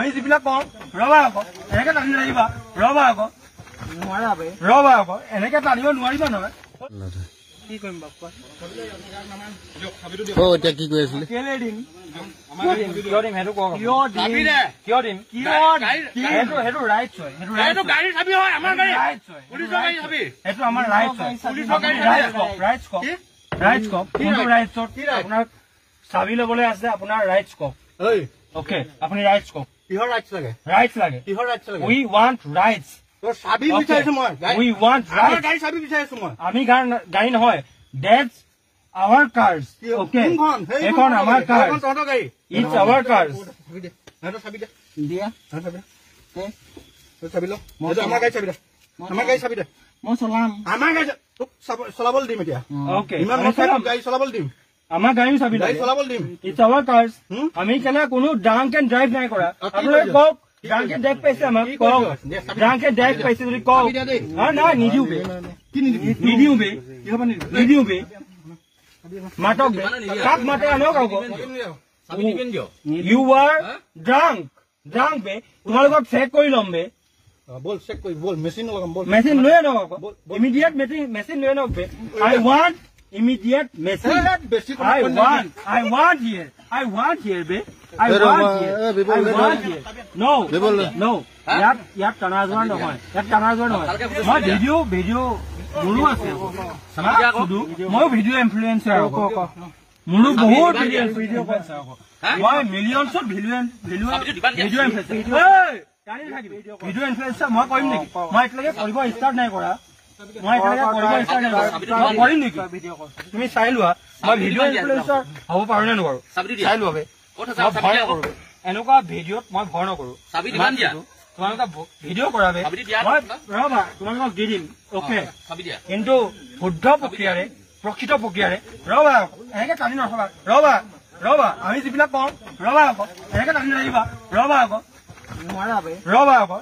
আমি যিবিলাক কওঁ, ৰবা আকৌ, এনেকে টানি নাহিবা। ৰবা আকৌ, ৰবা আকৌ, এনেকে টানিব নোৱাৰিবা নহয়। কি কৰিম বাপ? অ, এতিয়া কি কৈ আছিলে? কেলে দিম? কিয় দিম সেইটো কওক। কিয় দিম? কিয় দিম? সেইটো সেইটো ৰাইটছ হয়। সেইটো এইটো গাড়ী চাবি হয়, আমাৰ গাড়ী। ৰাইটছ হয়। পুলিচৰ গাড়ী চাবি। সেইটো আমাৰ ৰাইটছ হয়। পুলিচৰ গাড়ী। ৰাইটছ কওক, ৰাইটছ কওক, ৰাইটছ কওক। কোনটো ৰাইটছত আপোনাক চাবি ল'বলৈ আছে? আপোনাৰ ৰাইটছ কওক। অ'কে, আপুনি ৰাইটছ কওক। কিহৰ ৰাইটছ লাগে? ৰাইটছ লাগে। কিহৰ ৰাইটছ লাগে? We want rights. তোৰ চাবি বিচাৰিছো মই। We want আমাৰ ৰাইটছ। গাড়ী চাবি বিচাৰিছো মই। আমি গাড়ী নহয়, that's our cars, okay? কোনখন? এইখন আমাৰ কাৰ। সেইখন তহঁতৰ গাড়ী। It's our cars. চাবি দে, সিহঁতৰ চাবি দে। দিয়া। সিহঁতৰ চাবি দে, তই চাবি ল। এইটো আমাৰ গাড়ী চাবি দে, আমাৰ গাড়ী চাবি দে। মই চলাম। আমাৰ গাড়ী তোক চলাবলৈ দিম এতিয়া। অ'কে। ইমান মই চাই তোক গাড়ী চলাবলৈ দিম। আমাৰ গাড়ীও চাবি গাড়ী লাগে। চলাবলৈ দিম। It's our cars. হুম? আমি কেনে কোনো ড্ৰাংক এণ্ড ড্ৰাইভ নাই কৰা। অ, কি আপোনালোকে কৰিছ? কওক, ড্ৰাংক এণ্ড ড্ৰাইভ পাইছে আমাক। কি কওক। কৰিছ? দে, চাবি দে। ড্ৰাংক এণ্ড ড্ৰাইভ পাইছে যদি কওক। চাবি দে দেই। হা, নাই, নিদিওঁ বে। কি নিদিবি? নিদিওঁ বে। কিহৰ পৰা নিদিবি? নিদিওঁ বে। মাতক বে, কাক মাতে আনক আকৌ। You are drunk, drunk বে। তোমালোকক চেক কৰি ল'ম বে। অ, বল, চেক কৰি বল, মেচিন লগাম বল। মেচিন লৈ আনক আকৌ। বল, বল। ইমিডিয়েট মেচিন লৈ আনক বে। I want immediate machine. এ, বেছি কথা I কৈ নাথাকিবি। want, I want here. I want here, be. I এই want ৰ'বা, here. এই বিপুল, I এই want here. No, Bipul. no. ইয়াত টানা যোৱা নহয়। ইয়াত টানা যোৱা নহয়। মই ভিডিঅ' মোৰো আছে। সুধো। ময়ো ভিডিঅ' ইনফ্লুৱেঞ্চাৰ আকৌ। মোৰো বহুত ভিডিঅ' ইনফ্লুৱেঞ্চাৰ আকৌ। মই মিলিয়নছত ভিডিঅ' ইনফ্লুৱেঞ্চাৰ। ভিডিঅ' ইনফ্লুৱেঞ্চাৰ মই কৰিম নেকি? মই এতিয়ালৈকে কৰিব ষ্টাৰ্ট নাই কৰা। মই এতিয়ালৈকে কৰিব ষ্টাৰ্ট নাই কৰা। মই কৰিম নেকি? তুমি চাই লোৱা, মই ভিডিঅ' ইনফ্লুৱেঞ্চাৰ হ'ব পাৰো নে নোৱাৰো চাই লোৱা বে। মই ভয় নকৰো বে। এনেকুৱা ভিডিঅ'ত মই ভয় নকৰো। তোমালোকে ভিডিঅ' কৰাবে, মই ৰবা, তোমালোকক দি দিম, অ'কে? কিন্তু শুদ্ধ প্ৰক্ৰিয়াৰে, প্ৰকৃত প্ৰক্ৰিয়াৰে। ৰবা আকৌ, এনেকে টানি নথবা। ৰবা, ৰবা, আমি যিবিলাক কওঁ, ৰবা আকৌ, এনেকে টানি নাহিবা। ৰবা আকৌ, ৰবা আকৌ।